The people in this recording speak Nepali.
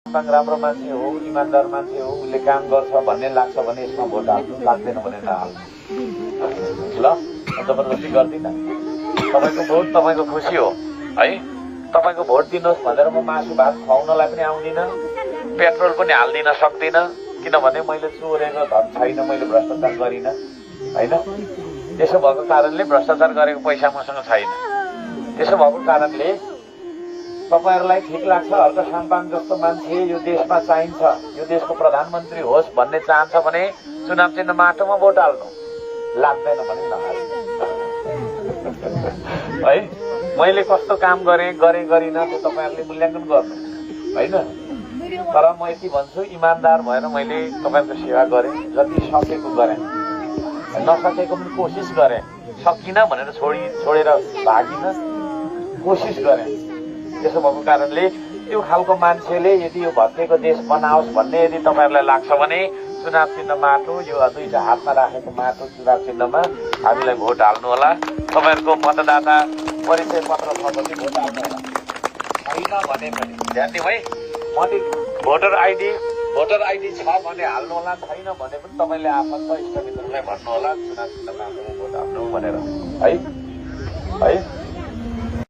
राम्रो मान्छे हो, इमान्दार मान्छे हो, उसले काम गर्छ भन्ने लाग्छ भने यसमा भोट हाल्नु, लाग्दैन भने नहाल्नु। ल जबरजस्ती गर्दिनँ। तपाईँको भोट तपाईँको खुसी हो है। तपाईँको भोट दिनुहोस् भनेर म मासु भात खुवाउनलाई पनि आउँदिनँ, पेट्रोल पनि हाल्दिन सक्दिनँ, किनभने मैले चोरेको धन छैन, मैले भ्रष्टाचार गरिनँ होइन। त्यसो भएको कारणले भ्रष्टाचार गरेको पैसा मसँग छैन। त्यसो भएको कारणले तपाईहरुलाई ठिक लाग्छ हर्क साम्पाङ जस्तो मान्छे यो देशमा चाहिन्छ, यो देशको प्रधानमन्त्री होस् भन्ने चाहन्छ भने चुनाव चिन्ह माटोमा भोट हाल्नु, लाग्दैन भने नहाल्नु है। मैले कस्तो काम गरेँ गरिन त्यो तपाईहरुले मूल्याङ्कन गर्नु हैन। तर म यति भन्छु, इमानदार भएर मैले तपाईहरुको सेवा गरेँ, जति सकेको गरेँ, नसकेको पनि कोसिस गरेँ, सकिनँ भनेर छोडेर भागिन, कोसिस गरेँ। त्यसो भएको कारणले त्यो खालको मान्छेले यदि यो भत्केको देश बनाओस् भन्ने यदि तपाईहरुलाई लाग्छ भने चुनाव चिन्ह माटो, यो दुईटा हातमा राखेको माटो चुनाव चिन्हमा हामीलाई भोट हाल्नु होला। तपाईहरुको मतदाता परिचय पत्र छ भने भोट हाल्नु होला, छैन भने पनि ध्यान दिउँ है। भोटर आइडी छ भने हाल्नु होला, छैन भने पनि तपाईले आफन्त इष्टमित्रलाई भन्नु होला चुनाव चिन्ह माटोमा भोट हाल्नु भनेर है।